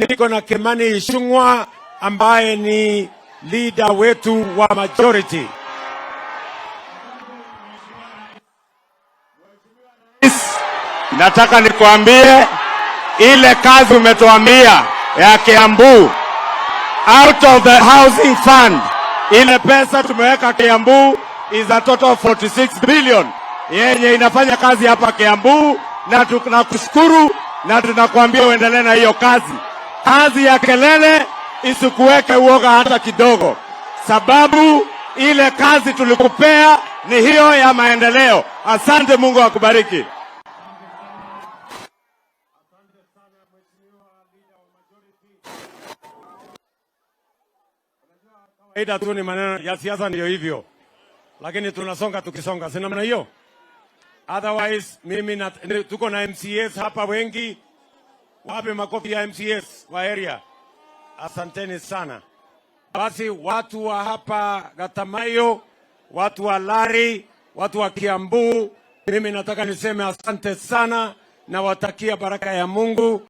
Niko na Kimani Ichung'wah ambaye ni leader wetu wa majority. Nataka nikuambie ile kazi umetuambia ya Kiambu, out of the housing fund, ile pesa tumeweka Kiambu is a total of 46 billion yenye inafanya kazi hapa Kiambu, na tunakushukuru na tunakuambia uendelee na hiyo kazi. Kazi ya kelele isikuweke uoga hata kidogo, sababu ile kazi tulikupea ni hiyo ya maendeleo. Asante, Mungu akubariki. Kawaida tu ni maneno ya siasa, ndio hivyo, lakini tunasonga tukisonga, si namna hiyo? Otherwise mimi na, tuko na MCAs hapa wengi. Wape makofi ya MCAs wa area, asanteni sana. Basi watu wa hapa Gatamayo, watu wa Lari, watu wa Kiambu, mimi nataka niseme asante sana na watakia baraka ya Mungu.